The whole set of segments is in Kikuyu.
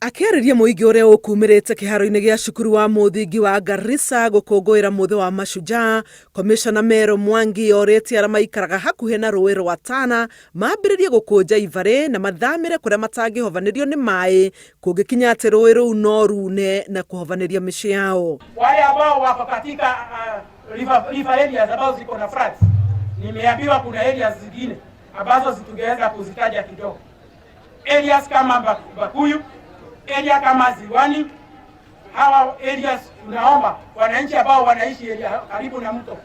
Akĩarĩria mũingĩ ũrĩa ũkumĩrĩte kĩharo-inĩ gĩa cukuru wa mũthingi wa Garissa gũkũngũĩra mũthĩ wa Mashujaa, Komishona Meru Mwangi orĩtie arĩa maikaraga hakuhĩ na rũĩ rwa Tana mambĩrĩrie gũkũnja ibarĩ na mathamĩre kũrĩa matangĩhovanĩrio nĩ maĩ kũngĩkinya atĩ rũĩ rũu no rune na kũhovanĩria mĩciĩ yao. Wale ambao wako katika river areas ambazo ziko na floods, nimeambiwa kuna areas zingine ambazo tungeweza kuzitaja kidogo, areas kama Bakuyu, area kama Ziwani. Hawa areas tunaomba wananchi ambao wanaishi area karibu na mto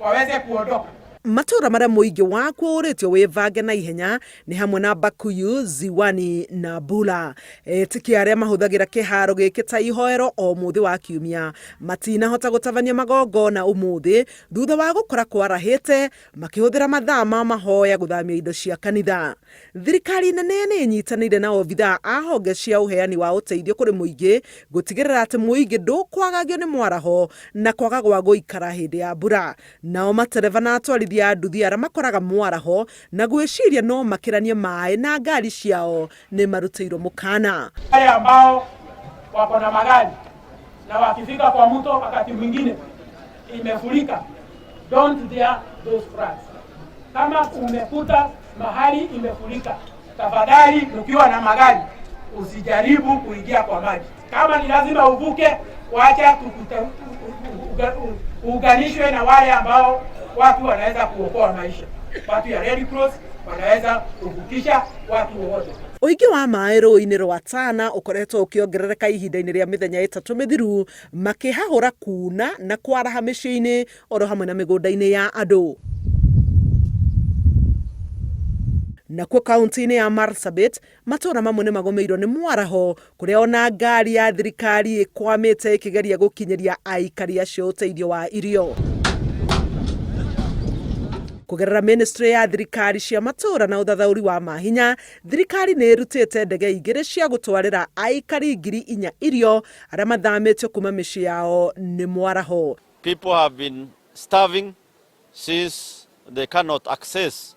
waweze kuondoka. Matũũra marĩa mũingĩ wakuo ũrĩtio wĩvange na ihenya nĩ hamwe na Bakuyu, Ziwani na Bula. Etĩkia arĩa mahũthagĩra kĩharo gĩkĩ ta ihoero o mũthĩ wa kiumia matinahota gũtabania magongona ũmũthĩ thutha wa gũkora kwarahĩte makĩhũthĩra mathaa ma mahoya gũthamia indo cia kanitha. Thirikari nene nĩ ĩnyitanĩire na obithaa a honge cia ũheani wa ũteithio kũrĩ mũingĩ gũtigĩrĩra atĩ mũingĩ ndũkwagagio nĩ mwaraho na kwaga gwa gũikara hĩndĩ ya mbura. Nao matereba na atwarithia a nduthi arĩa makoraga mwaraho na gwĩciria no makĩranie maĩ na ngari ciao nĩ marutĩirwo mũkana. Wale ambao wako na magari na wakifika kwa mto wakati mwingine imefurika, don't dare those floods. Kama umekuta mahali imefurika, tafadhali ukiwa na magari usijaribu kuingia kwa maji. Kama ni lazima uvuke, wacha uunganishwe na wale ambao watu wanaweza kuokoa maisha. Watu ya Red Cross wanaweza kuvukisha watu wote. Ũingĩ wa maĩ rũĩ-inĩ rwa Tana ũkoretwo ũkĩongerereka ihinda-inĩ rĩa mĩthenya ĩtatũ mĩthiru makĩhahũra kuna na kwaraha mĩciĩ-inĩ oro hamwe na mĩgũnda-inĩ ya andũ. Nakuo kaunti-inĩ ya Marsabit matũũra mamwe nĩ magũmĩirwo nĩ mwaraho kũrĩa ona ngari ya thirikari ĩkwamĩte ĩkĩgeria gũkinyĩria aikari acio ũteithio wa irio. Kũgerera ministry ya thirikari cia matũũra na ũthathaũri wa mahinya, thirikari nĩ ĩrutĩte ndege igĩrĩ cia gũtwarĩra aikari 4,000 irio arĩa mathamĩtio kuma mĩciĩ yao nĩ mwaraho. People have been starving since they cannot access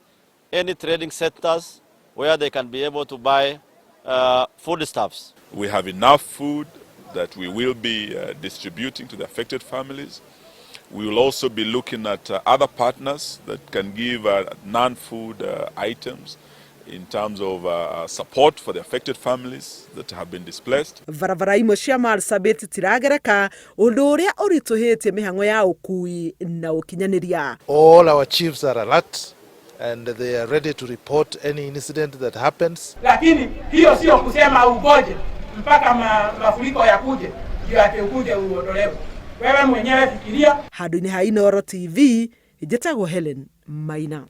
any trading sectors where they can be able to buy foodstuffs. We have enough food that we will be distributing to the affected families. We will also be looking at other partners that can give non-food items in terms of support for the affected families that have been displaced. Barabara imwe cia Marsabit tiragereka ũndũ ũrĩa ũritũhĩtie mĩhang'o ya ũkui na ũkinyanĩria. All our chiefs are alert and they are ready to report any incident that happens. Lakini hiyo sio kusema ugoje mpaka mafuriko yakuje ndio ati ukuje uondolewe. Wewe mwenyewe fikiria. Handũ-inĩ ha Inooro TV, njĩtagwo Helen Maina.